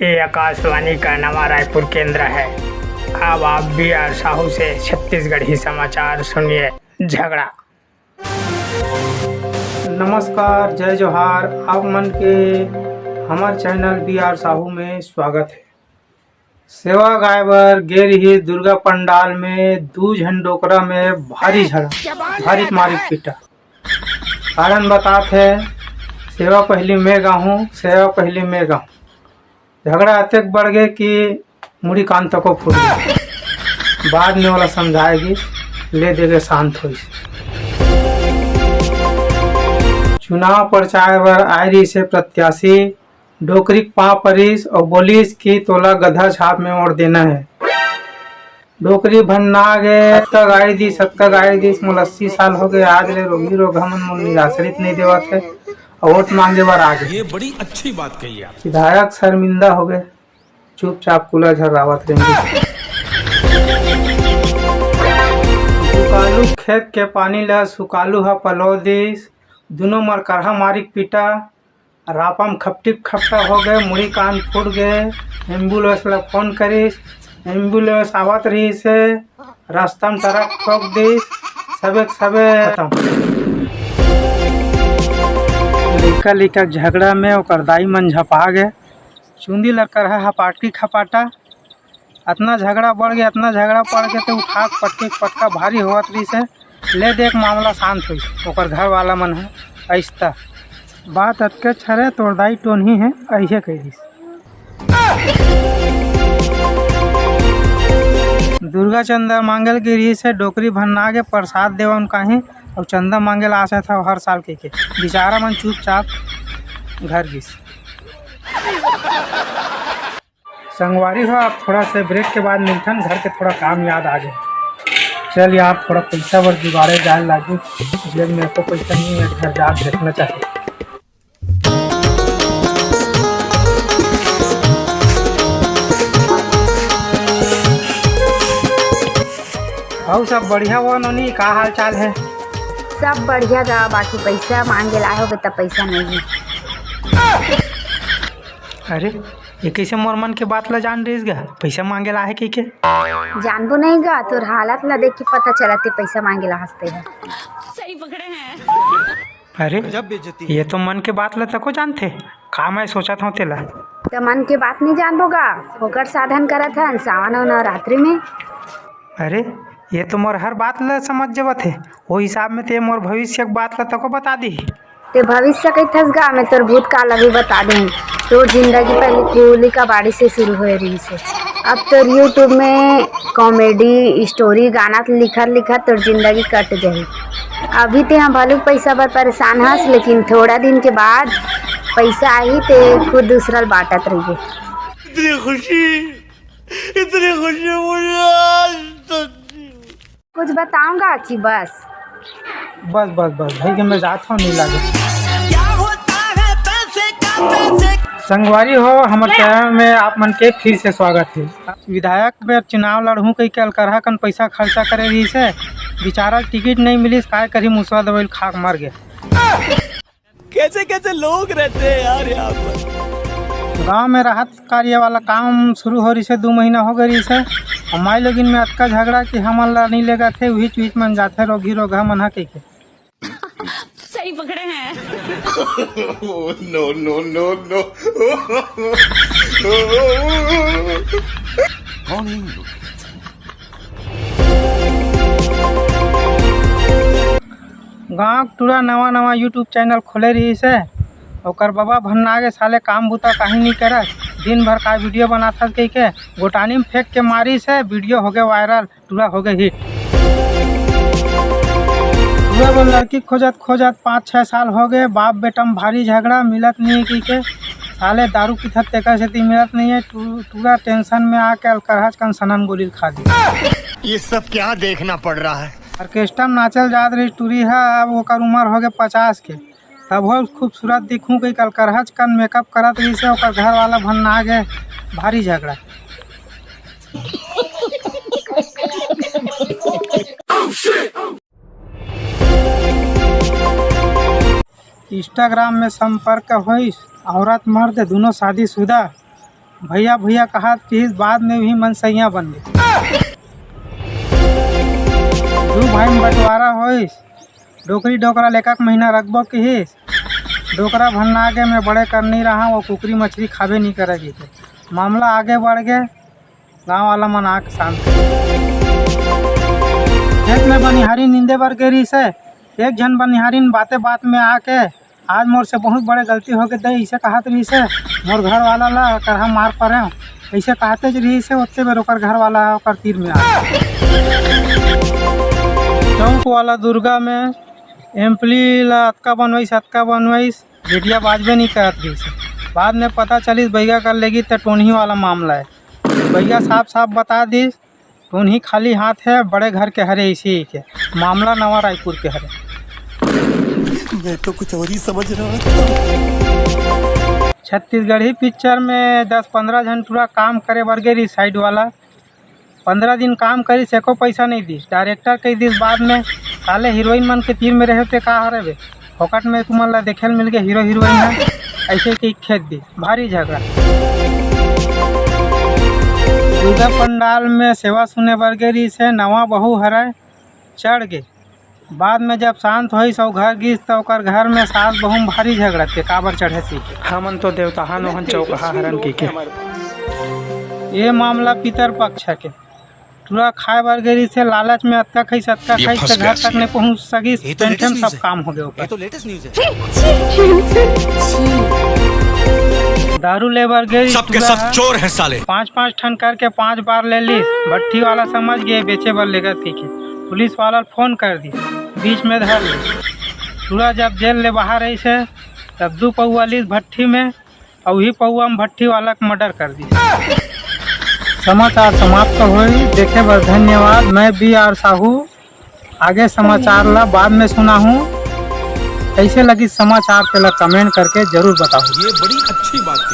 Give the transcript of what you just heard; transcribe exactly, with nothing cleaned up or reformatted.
ये आकाशवाणी का नवा रायपुर केंद्र है। अब आप बी आर साहू से छत्तीसगढ़ी समाचार सुनिए। झगड़ा। नमस्कार, जय जोहार, आप मन के हमर चैनल बी आर साहू में स्वागत है। सेवा गाय बर गे रिहिस दुर्गा पंडाल में दू झन डोकरा में भारी झगड़ा, भारी मारिक पीटा। कारण बतात हे, सेवा पहिली मैं गाहूँ, सेवा पहिली मैं गाहूँ। झगड़ा अतेक बढ़ गे कि मुड़ी कान तको फूट गे। बाद में ओला समझाए गिस, ले दे के शांत होइस। चुनाव प्रचार बर आए रिहिस हे प्रत्याशी, डोकरी के पाँव परिस अउ बोलिस कि तोला गधा छाप में वोट देना है। डोकरी भन्ना गे, अतका गारी दिस, अतका गारी दिस, मोला अस्सी साल हो गए, आज ले रोगी रोगहा मन मोला निराश्रित नहीं देवत है, अउ वोट मांगे बर आ गे। ये बड़ी अच्छी बात कही आप। विधायक शर्मिंदा हो गए, चुपचाप कूला झर्रावत रहिस। सुकालू खेत के पानी ला सुकालू ह पलो दिस, दुनों मर करहा मारिक पीटा, रापा म खपटिप खपटा हो गए, मुड़ी कान फूट गए। एम्बुलेंस ला फोन करिस, एम्बुलेंस आवत रहिस हे, रास्ता म ट्रक ठोक दिस, सबे के सबे खतम। लइका लइका के झगड़ा में ओकर दाई मन झपा गए। चुंदी लरकर ह हपाटकी खपाटा। अतना झगड़ा बढ़ गया, अतना झगड़ा बढ़ गया, ते उठा के पटके के पटका भारी होवत रहिस हे। ले देख मामला शांत होइस, ओकर घर वाला मन ह अइसता। बात अतके छरे तोर दाई टोनही है, अइसे कह दिस। दुर्गा चंदा मांगल गिरी से डोकरी भन्ना के प्रसाद देवन काहे, अउ चंदा मांगे ला आशा था हर साल के, के। बेचारा मन चुपचाप घर गिस। संगवारी हो, आप थोड़ा से ब्रेक के बाद मिलथन, घर के थोड़ा काम याद आ गए। चल यार, थोड़ा पैसा बर जुगाड़े जाए लागू, जेब में एको पैसा नहीं है, घर जाके देखना चाहिए। अउ सब बढ़िया हो नोनी, का हाल चाल है? सब बढ़िया गा, बाकी पैसा मांगे लाए होगे त पैसा नहीं है। अरे, ये कैसे मोर मन के बात ला जान रहिस गा? पैसा मांगे ला है कहिके? जानबो नहीं गा, तोर हालत ला देख के पता चलत हे पैसा मांगे ला हंसते है। सही पकड़े हैं। अरे, गजब बेइज्जती। ये तो मन के बात ला तको जानथे। का मैं सोचत हूँ तेला? तो मन के बात नहीं जानबो गा, ओकर साधन करत हन सावन अउ नवरात्रि में। अरे, ये तो मोर हर बात ला समझ जवत हे। वो हिसाब में ते मोर भविष्य के बात ला तको बता दी। ते भविष्य कहिथस गा, मैं तोर भूतकाल अभी बता दें। तोर जिंदगी पहले कूली कबाड़ी से शुरू होए रहिस हे। अब तोर YouTube में comedy story गाना लिखत लिखत तोर जिंदगी कट जाही। अभी ते हम भलुक पैसा बर परेशान हस, लेकिन थोड़ा दिन के बाद पैसा आही ते खुद दूसरा ल बांटत रहिबे। इतनी खुशी, इतनी खुशी मुझे आज तक नहीं हुई। कुछ बताऊंगा कि बस। बस, बस, बस, भाई के मैं जात हूँ, नहीं लागे। संगवारी हो, हमर चैनल में आप मन के फिर से स्वागत है। विधायक बर चुनाव लड़हूँ कहिके अलकरहा कन पैसा खर्चा करे रहिस हे, बेचारा टिकट नहीं मिलिस, काय करही, मुसवा दवाई खा के मर गए। कैसे कैसे लोग रहते हैं यार यहाँ पर। गांव में राहत कार्य वाला काम शुरू हो रहिस हे, दू महीना हो गए रहिस हे। अउ माई लोगिन में अतका झगड़ा कि हमन ला नहीं लेगत हे, उही चुईच मन जाथे रोगी रोगहा मन ह कहिके। सही पकड़े हैं। Oh, no, no, no, no। कौन है ये लोग? गांव के टूरा नवा नवा YouTube चैनल खोले रहिस हे, ओकर बबा भन्ना गे साले काम बुता काहीं नहीं करत, दिन भर का वीडियो बनाथस कहिके गोटानी में फेंक के मारिस हे, वीडियो होगे वायरल, टूरा होगे हिट। टूरा बर लड़की खोजत खोजत पाँच छः साल होगे, बाप बेटा में भारी झगड़ा, मिलत नहीं कहिके, साले दारू पीथत तेकर सेती मिलत नहीं है, टू-, टूरा टेंशन में आके अलकरहा कन सनन गोली खा दी। ये सब क्या देखना पड़ रहा है? ऑर्केस्ट्रा में नाचल जात रहिस टूरी ह, अब ओकर उमर होगे पचास के, तभो खूबसूरत दिखहूँ कहिके अलकरहा कन मेकअप करत रहिस हे, ओकर घर वाला भन्ना गे भारी झगड़ा। Instagram में संपर्क होइस, औरत मर्द दुनों शादीशुदा, भैया भैया कहत रिहिस, बाद में भी मन सैया बन गे। दू भाई में बंटवारा होइस, डोकरी डोकरा ल एक महीना रखबो किहिस। डोकरा भन्ना गे, मैं बड़े कर नहीं रहा, वो कुकरी मछली खाबे नहीं करे कहिके मामला आगे बढ़ गे। गांव वाला मन आके शांत। खेत में बनिहारी नींदे बर गे रिहिस हे, एक झन बनिहारिन बाते बात में आके, "आज मोर से बहुत बड़े गलती हो गे दई," अइसे कहत रिहिस हे। "मोर घर वाला ला करहा मार परेंव," अइसे कहते ज रिहिस हे। ओतके बेर ओकर घर वाला ओकर तीर में आ गे। चौक वाला दुर्गा में एम्पली ला अतका बनवाइस, अतका बनवाइस, बेटिया बाजबे नहीं करत रिहिस हे। बाद में पता चलिस बइगा कर लेगी त टोनही वाला मामला हे। बइगा साफ साफ बता दिस, टोनही खाली हाथ हे, बड़े घर के हरे, इसी के मामला नवा रायपुर के हरे। मैं तो कुछ और ही समझ रहा था। छत्तीसगढ़ी पिक्चर में दस पंद्रह झन टूरा काम करे बर गे रिहिस साइड वाला। पंद्रह दिन काम करिस, एको पैसा नहीं दिस। डायरेक्टर कह दिस बाद में, "साले हीरोइन मन के तीर में रहे ते का हरे बे?" फोकट में तुमन ला देखे ल मिल गे हीरो हीरोइन ह, अइसे कि खेद दी भारी झगड़ा। दुर्गा पंडाल में सेवा सुने बर गे रिहिस हे, नवा बहू हरय, चढ़ गे। बाद में जब शांत होइस अउ घर गिस, त ओकर घर में सास बहू में भारी झगड़ा के काबर चढ़े सी। हमन तो देवता हन, ओहन चौकहा हरन की के। ये मामला पितर पक्ष के। टूरा खाए बर गे रिहिस हे, लालच में अतका खाइस, अतका ये खाइस, फंस के घर गया तक सी। नहीं पहुंच सकिस। ये तो पेंशन लेटेस्ट सब न्यूज़ है। काम हो गया ये ओकर। तो लेटेस्ट न्यूज़ है। दारू ले बर गे रिहिस, सबके टूरा सब ह चोर हैं साले। पांच पांच ठन करके पांच बार ले लिस। भट्ठी वाला समझ गे बेचे बर लेगत कहिके, पुलिस वाला ल फोन कर दिस, बीच में धर लिस। टूरा जब जेल ले बाहर आइस हे, तब दू पौवा लिस भट्ठी में, अउ उही पौवा में भट्ठी वाला के मर्डर कर दिस। समाचार समाप्त होइस, देखे बर धन्यवाद। मैं बी आर साहू, आगे समाचार ला बाद में सुनाहूं। कइसे लगिस समाचार, तेला कमेंट करके जरूर बताहू। ये बड़ी अच्छी बात है।